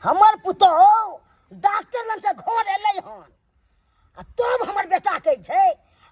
हमर पुतोह डॉक्टर लग से घर एलै हन आ तब हमर बेटा कहै छै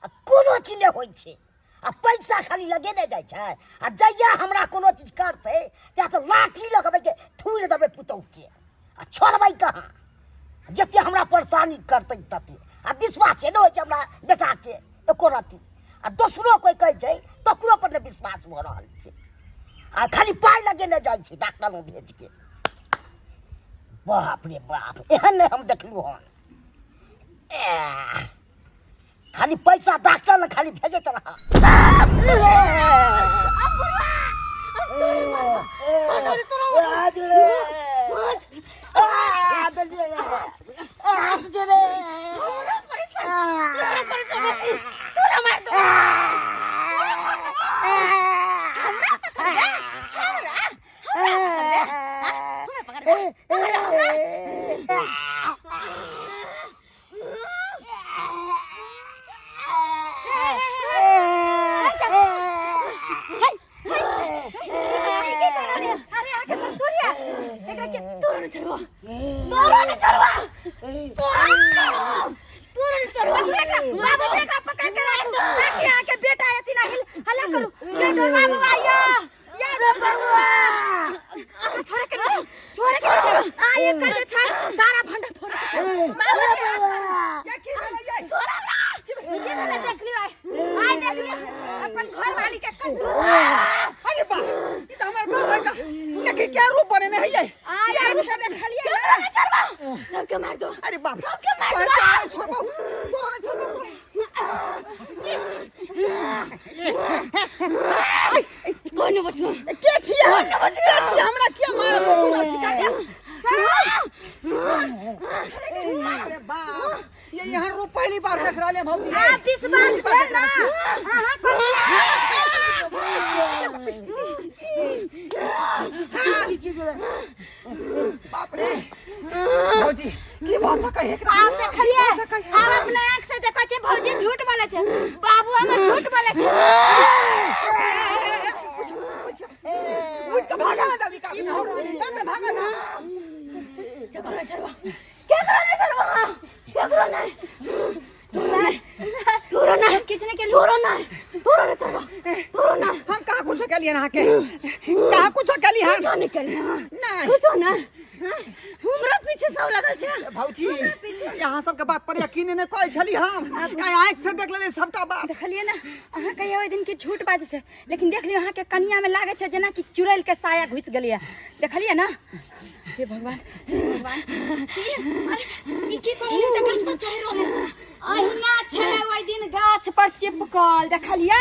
आ कोनो चीज नहि होइ छै आ पैसा खाली लगेने जाइ छै आ जहिया हमरा कोनो चीज करतै तहिया तऽ लाठी लऽ कऽ के थूरि देबै पुतोहके आ छोड़बै कहाँ जते हमरा परेशानी करतै तते आ विश्वासे नहि होइ छै हमरा बेटाके एको रत्ती आ दोसरो कोइ कहै छै तकरो पर नहि विश्वास भऽ रहल छै आ खाली पाइ लगेने जाइ छै डॉक्टर लग भेजके बाप रे बाप एहन नहि हम देखलहुँ हन खाली पैसा डॉक्टर लग खाली भेजैत रह सारा भंडा फोड़ के छोड़ ये वाला देख लियो आइ देख लियो अपन घर वाली के कद्दू अरे बा ई त हमर बाप है का देखी क्या रूप बनेने है ये आइ ये रूप देख लियो सबके मार दो अरे बाप सबके मार दो तोरा नहीं छोड़बो तोरा नहीं छोड़बो कोई नहीं बचना के छियै के छियै हमरा किया मारबो तोरा छिका अरे बाप ये यहाँ रूप पहली बार देख रहा है भौजी आप विश्वास कर ना अहाँ कर बाप रे भौजी की भाषा कहे एकरा? आप देखलिए भाषा कहे? हम अपना आँख से देखै छै भौजी झूठ बोलै छै बाबू हमर झूठ बोलै छै उठ के भागा ना जल्दी काफी ना हो भागा ना केकरो नहीं छोड़बा केकरो नहीं छोड़बा केकरो नहीं तोरो नहीं तोरो नहीं किछु नहीं तोरो नहीं तोरो नहीं छोड़बा तोरो नहीं हम कहाँ कुछ के लिए अहाँ के कहाँ कुछ के लिए हम कुछो नहीं केलिए नहीं कुछो नहीं हमरा पीछे सब लगल छै भौजी यहाँ सबके बात पर यकीन नहि करै छली हम आइ आँखि से देख लेली सबटा बात देखलिए ना अहाँ कहियो ओहि दिन के झूठ बाजै छै लेकिन देख लियौ अहाँके कनियामे लागै छै जेनाकि चुड़ैल के साया घुसि गेलैए देखलियै ना हे भगवान भगवान अरे ई की करलियै तऽ गाछ पर चढ़ि रहलै अहिना छलै ओहि दिन गाछ पर चिपकल देखलियै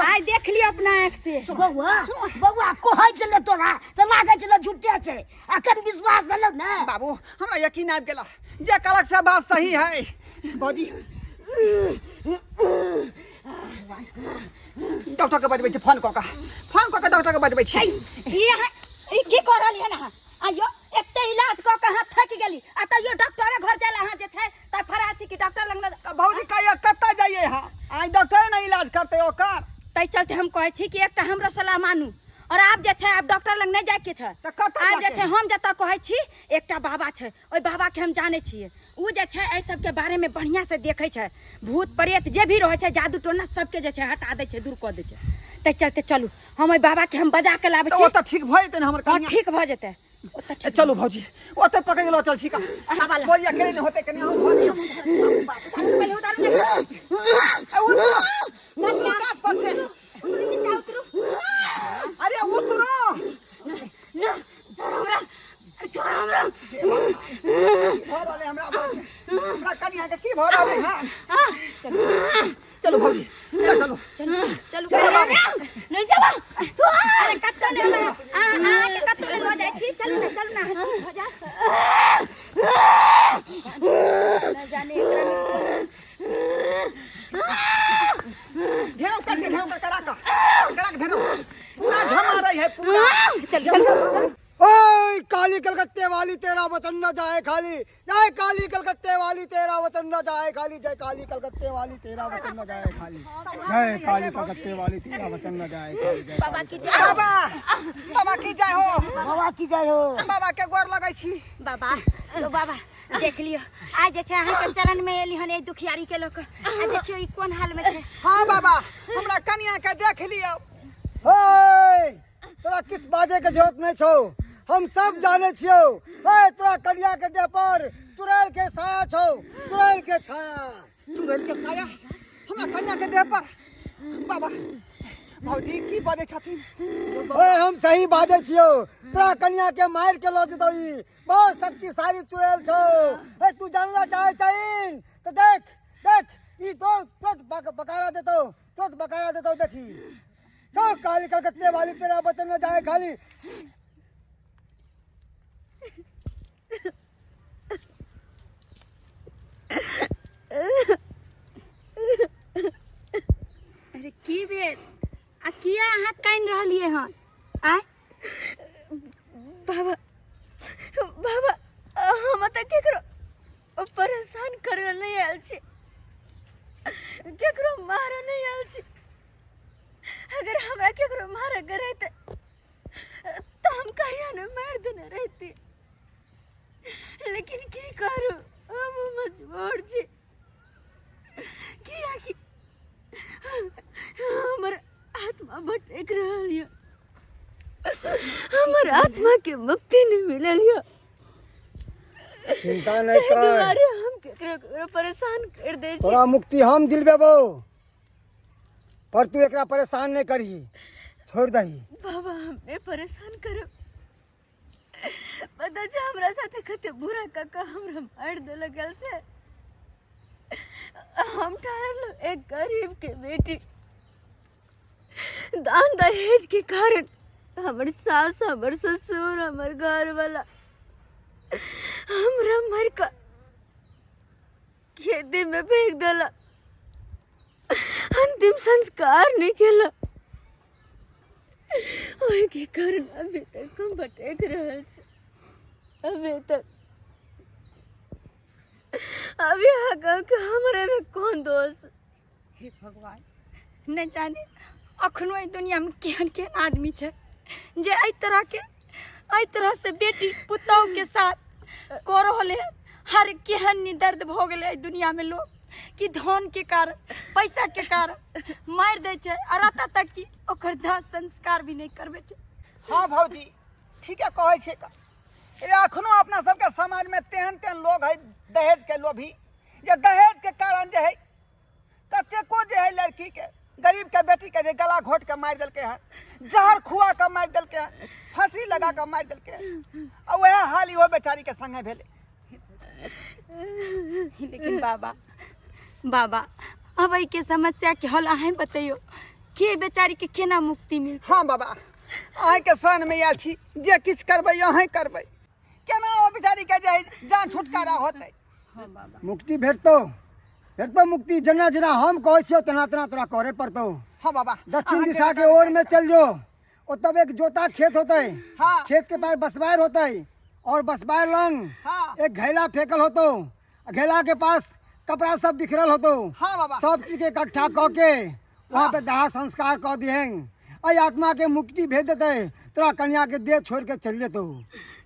आइ देख लियौ अपना आँखि से बौआ बौआ कहै छलै तोरा तऽ लागै छलै झूठे छै अखन विश्वास भेलौ ने बाबू हमरा यकीन आबि गेला जे कहलक से बात सही है भौजी डॉक्टर के बजबै छी फोन कऽ कऽ फोन कऽ कऽ डॉक्टर के बजबै छी ई अहाँ ई की कऽ रहलियै हन अहाँ आइयो एते इलाज कऽ कऽ अहाँ थाकि गेली आ तैयो डॉक्टरे घर जाय अहाँ जे छै तऽ फरार छी कि डॉक्टर लग तऽ भौजी कहिया कतऽ जाइए अहाँ आइ डॉक्टर ने इलाज करतै ओकर ताहि चलते हम कहै छी कि एकटा हमरो सलाह मानू और आब जे छै आब डॉक्टर लग नहि जायके छै तऽ कतऽ आब जे जाके? छै हम जतऽ कहै छी एकटा बाबा छै ओहि बाबाके हम जानै छियै ओ जे छै एहि सबके बारेमे बढ़िआँसँ देखै छै भूत प्रेत जे भी रहै छै जादू टोना सबके जे छै हटा दै छै दूर कऽ दै छै ताहि चलते चलू हम ओहि बाबाके हम बजा के लाबै तऽ छी ओतऽ ठीक भऽ जेतै ने हमर हँ कनिया ठीक भऽ जेतै ओतऽ ए, ठीक चलू भौजी ओतऽ पकड़ के लौटल छी का बाबा लग। बोलिया केने नहि होतै कनि अहूँ धो लिअ पहिले उतारू ने। ए, उतरो उतरो गाछ पर से उतरू, नीचा उतरू अरे उतरो ना छोड़ हमरा छोड़ हमरा की भऽ रहलै हमरा भौजी? हमरा कनिया के की भऽ रहलै हँ चलू भौजी चलू चलू चलू चलो बाबू। नहीं चलो छोड़ अरे कत्तो नहीं हमरा आ आ के कत्तो नहीं लऽ जाइ छी चलू ना चलू ना अहाँ ठीक भऽ जाउ न जाने एकरा में कोन घेरो कस के घेरो करा का करा के घेरो पूरा झमा रही है पूरा चल चल ओए काली कलकत्ते वाली तेरे तेरा वचन न जाए खाली। जय काली कलकत्ते वाली तेरा वचन न जाए खाली। जय काली कलकत्ते वाली तेरा वचन न जाए खाली। जय काली कलकत्ते वाली तेरा वचन न जाए खाली। जय बाबा की जय। बाबा, बाबा की जय हो। बाबा की जय हो। बाबा के गोर लगै छी। बाबा तो बाबा देख लियो, आज जे छै अहाँके चरण में एली हन एहि दुखियारी के लोक, आ देखियो ई कोन हाल में छै। हाँ बाबा, हमरा कनिया के देख लियो। हे, तोरा किस बाजे के जरूरत नहीं छौ, हम सब जाने छियौ। हे, तोरा कनिया के देह पर चुड़ैल के साया छौ, चुड़ैल के छाया। चुड़ैल के साया हमरा कनिया के देह पर? बाबा, भौजी की बजै छथिन? ओए, हम सही बाजै छियौ। तोरा कनिया के मारि के लऽ जेतौ ई बहुत शक्तिशाली चुड़ैल छौ। ए, तू जानला चाहे चाहिन तऽ देख देख, ई तो तुरंत बकारा देतौ, तुरंत बकारा देतौ। देखी तो काली कलकत्ते वाली तेरा बचन न जाए खाली। अरे की भेल आ किया अहाँ कानि रहलियै हन? आय बाबा, बाबा, हम तऽ केकरो परेशान करे लए नहि आयल छी, केकरो मारऽ नहि आयल छी। अगर हमरा केकरो मारऽ के रहतै तऽ हम कहिया ने मारि देने रहिती, लेकिन की करू, हम मजबूर छी, कियाकि हमर आत्मा भटक रहल यऽ, हमर आत्मा के मुक्ति नहीं मिलल यऽ। चिंता नहीं ताहि कर, दुआरे हम केकरो केकरो परेशान कर दै छी। तोरा मुक्ति हम दिलबेबो, पर तू एकरा परेशान नहीं करही, छोड़ दही। बाबा, हम नहीं परेशान करब। पता छै हमरा साथे कते बुरा काका हमरा मारि देलक गेल से। हम ठहरलहुँ एक गरीब के बेटी, दान दहेज के कारण हमर सास, हमर ससुर, हमर घर वाला हमरा मारि कऽ खेती में फेंक देला, अंतिम संस्कार नहीं केला। ओहि के कारण अभी तक हम भटक रहल छी, अभी तक। अभी अहाँ कहू कि हमरे में कोन दोष? हे भगवान, नहि जाने अखनो एहि दुनियामे केहन केहन आदमी छै जे एहि तरहके, एहि तरहसँ बेटी पुतोहुके साथ कऽ रहल है। हर केहन निदर्द भऽ गेलै एहि दुनियामे लोक कि धनके कारण, पैसाके कारण मारि दै छै, आ एतऽ तक कि ओकर दाह संस्कार भी नहि करबै छै। हाँ भौजी, ठीके कहै छै। ए, अखनो अपना सबके समाज में तेहन तेहन लोग है दहेज के लोभी, जे दहेज के कारण जे है कतेको जे है लड़की के, गरीब के बेटी के जे गला घोट के मारि देलकै हन, जहर खुआ के मारि देलकै हन, फांसी लगा के मारि देलकै हन, आ वएह हाल इहो बेचारी के संगे भेलै। लेकिन बाबा, बाबा, अब एहिके समस्या के हल अहें बतैयौ कि एहि बेचारी के केना मुक्ति मिलतै? हाँ बाबा, अहींके सन में आयल छी, जे किछु करबै अहें करबै, केना ओ बेचारी के जे है जान छुटकारा होतै? हाँ बाबा। मुक्ति भेटतौ, भेटतौ मुक्ति। जेना जेना हम कहै छियौ तेना तेना तोरा करे पड़तौ। हाँ बाबा। दक्षिण अहाँके दिशा के ओर में चल जो, ओतब एक जोता खेत होतै। हाँ। खेत के पास बसबार होतै, और बसबार लंग हाँ। एक घैला फेंकल होतौ, घैला के पास कपड़ा सब बिखरल होतौ। हाँ बाबा। सब चीज के इकट्ठा कऽ के वहाँ पे दाह संस्कार कऽ दिहें, एहि आत्मा के मुक्ति भेज देतै, तोरा कन्या के देह छोड़ के चल जेतौ,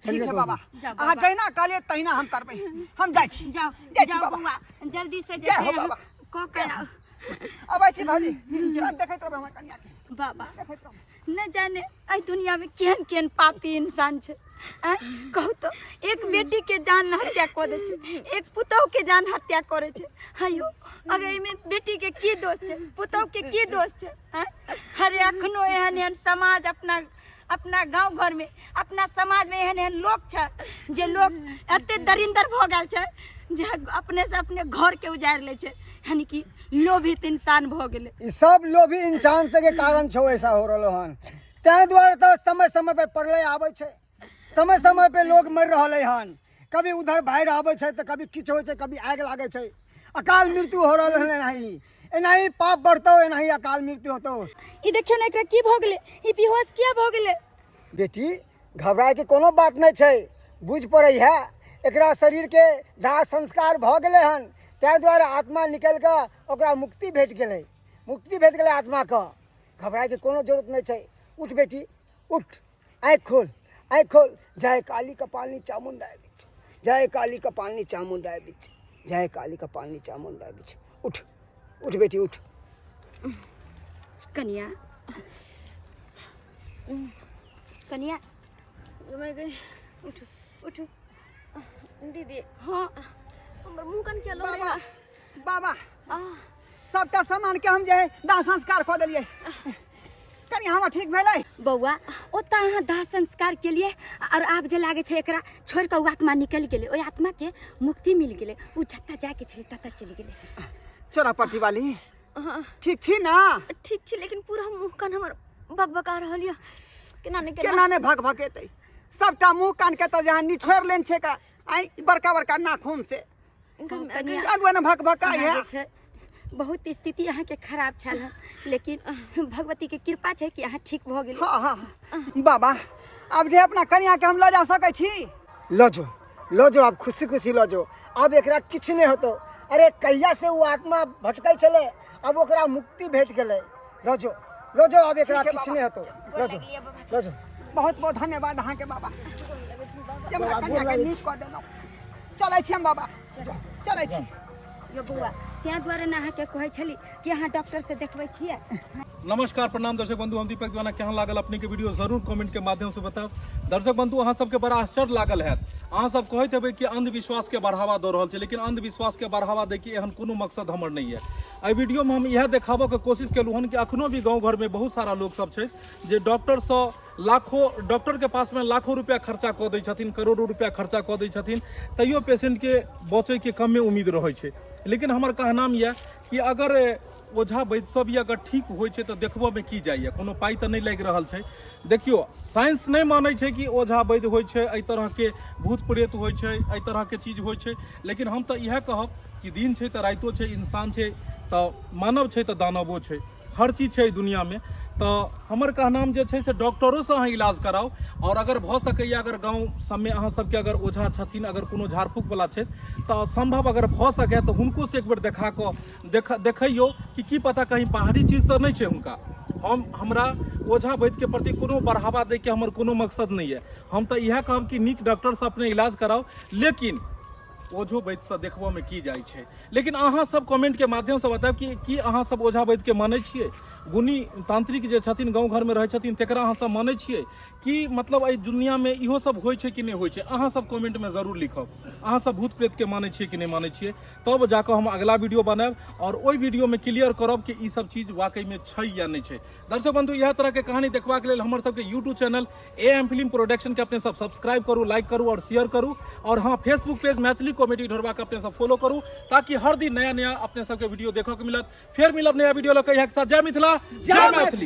चल ठीक है जेतौ। बाबा, जाओ अहाँ बाबा। जहिना कहलियै तहिना हम करबै, हम जाइ छी। जाओ। जाइ छी जाओ बाबा। बौआ, जल्दी से जे जय हो छै बाबा। कऽ के आउ। अबै छी भाजी, देखैत रहबै हमर कन्या के। बाबा, देखैत रहबै। न जाने एहि दुनिया में केहन केहन पापी इंसान छै। आँय, कहू तऽ, एक बेटी के जान हत्या कऽ दै छै, एक पुतोह के जान हत्या करै छै। हाँ यौ, अगर एहिमे बेटी के की दोष छै, पुतोह के की दोष छै? आँय, अरे अखनो एहन एहन समाज, अपना अपना गाँव घर में, अपना समाज में एहन एहन लोक छै जे लोक एते दरिंदर भऽ गेल छै जे अपने से अपने घर के उजाड़ि लै छै, यानी कि लोभित इंसान भऽ गेलै। ई सब लोभी इंसान से के कारण छौ ऐसा हो रहलो हन। ताहि दुआरे तऽ समय समय पे प्रलय आबै छै, समय समय पे लोग मरि रहलै हन। कभी उधर बाढ़ि आबै छै तऽ कभी किछु होइ छै, कभी आगि लागै छै, अकाल मृत्यु हो रहल हन। एनाही एनाही पाप बढ़तौ, एनाही अकाल मृत्यु होतौ। ई देखियौ ने, एकरा की भऽ गेलै? ई बेहोश किया भऽ गेलै? बेटी, घबराए के कोनो बात नहीं छै। बुझि पड़ै है एकरा शरीरके दाह संस्कार भऽ गेलै हन, ताहि दुआरे आत्मा निकलि कऽ ओकरा मुक्ति भेट गेलै, मुक्ति भेट गेलै आत्माके। घबराइके कोनो जरूरत नहि छै। उठ बेटी उठ, आँखि खोल, आँखि खोल। जय काली कपालनी चामुण्डा बिच, जय काली कपालनी चामुण्डा बिच, जय काली कपालनी चामुण्डा बिच। उठ उठ बेटी उठ। कनिया कनिया उठू उठू दीदी। हाँ हमर मुँह कन किया बाबा बाबा सबटा सामान के हम जे है दाह संस्कार कऽ देलियै। कनि हमर ठीक भेलै बौआ? ओतऽ अहाँ दाह संस्कार केलिए और आब जे लागै छै एकरा छोड़ि कऽ ओ आत्मा निकलि गेलै, ओहि आत्माके मुक्ति मिल गेलै, ओ जतऽ जाइके छलै ततऽ चलि गेलै। चोरापट्टी वाली ठीक छी ना? ठीक छी, लेकिन पूरा मुँह कान हमर भकभका रहल यऽ। केना ने केना ने भक भकेतै? सबटा मुँह कान के तऽ जहाँ निछोड़ लेन छै का आई बड़का बड़का नाखून से कनिया ने भक भकाइ है। छै बहुत स्थिति अहाँके खराब छल हन, लेकिन भगवती के कृपा छै कि अहाँ ठीक भऽ गेलियै। हाँ हाँ बाबा, आब जे अपना कनिया के हम लऽ जा सकै छी? लऽ जो लऽ जो, आब खुशी खुशी लऽ जो, आब एकरा किछु नहि होतौ। अरे कहिया से ओ आत्मा भटकै छलै, आब ओकरा मुक्ति भेट गेलै। लऽ जो लऽ जो, आब एकरा ठीक है किछु बाबा। नहि होतौ। लऽ जो लऽ जो। बहुत बहुत धन्यवाद अहाँके बाबा, जे हमरा कनिया के नीक कऽ देलहुँ। चलै छी हम बाबा, चलै छी। यो बौआ, ताहि दुआरे ने अहाँके कहै छली कि अहाँ डॉक्टर से देखबै छियै। नमस्कार, प्रणाम दर्शक बंधु, हम दीपक दीवाना। केहन लागल अपने के वीडियो जरूर कमेंट के माध्यम से बताओ। दर्शक बंधु, अहाँ सबके बड़ा आश्चर्य लागल हैत। अहाँ सब कहैत हेबै कि अंधविश्वास के बढ़ावा दऽ रहल छै, लेकिन अंधविश्वास के बढ़ावा दै के एहन कोनो मकसद हमर नहि है। एहि वीडियो में हम इएह देखाबऽ के कोशिश केलहुँ हन कि अखनो भी गाँव घर में बहुत सारा लोग सब छै जे डॉक्टर सँ लाखों, डॉक्टर के पास में लाखों रुपया खर्चा कऽ दै छथिन, करोड़ों रुपया खर्चा कऽ दै छथिन, तैयो पेशेंट के बचै के कमे उम्मीद रहै छै। लेकिन हमर कहनाम यऽ कि अगर ओझा वैद्य सब भी अगर ठीक होइ छै तऽ देखबऽ में की जाइए, कोनो पाइ तऽ नहि लागि रहल छै। देखियौ, साइंस नहि मानै छै कि ओझा वैद्य होइ छै, एहि तरहके भूत प्रेत होइ छै, एहि तरहके चीज होइ छै, लेकिन हम तऽ इएह कहब कि दिन छै तऽ रातिओ छै, इंसान छै तऽ मानव छै तऽ दानवो छै, हर चीज छै एहि दुनिआँमे। तऽ हमर कहनाम जे छै से डॉक्टरोसँ अहाँ इलाज कराउ, आओर अगर भऽ सकैए, अगर गाँव सबमे अहाँ सबके अगर ओझा छथिन, अगर कोनो झाड़ फूकवला छथि, तऽ सम्भव अगर भऽ सकै तऽ हुनकोसँ एक बेर देखा कऽ देखैयौ कि की पता कहीं बाहरी चीज तऽ नहि छै हुनका। हमरा ओझा वैद्यके प्रति कोनो बढ़ावा दैके हमर कोनो मकसद नहि यऽ। हम तऽ इएह कहब कि नीक डॉक्टरसँ अपने इलाज कराउ, लेकिन ओझो वैद्यसँ देखबऽमे की जाइ छै। लेकिन अहाँ सब कमेंटके माध्यमसँ बतायब कि की अहाँ सब ओझा वैद्यके मानै छियै? गुणी तांत्रिक जे छथिन गाँव घरमे रहै छथिन तकरा अहाँ सब मानै छियै कि? मतलब एहि दुनियामे इहो सब होइ छै कि नहि होइ छै? अहाँ सब कमेंटमे जरूर लिखब, अहाँ सब भूत प्रेतके मानै छियै कि नहि मानै छियै? तब जाकऽ हम अगला वीडियो बनायब आओर ओहि वीडियोमे क्लियर करब कि ई सब चीज वाकईमे छै या नहि छै। दर्शक बंधु, इएह तरहके कहानी देखबाक लेल हमर सबके YouTube channel A M film production के अपने सब सब्सक्राइब करू, लाइक करू और शेयर करू, और हाँ, फेसबुक पेज मैथिली कॉमेडी ढोरबा के अपने सब फॉलो करू, ताकि हर दिन नया नया अपने सबके वीडियो देखऽ के मिलत। फेर मिलब नया वीडियो लऽ के, इएह के साथ जय मिथिला, जय मैथिली।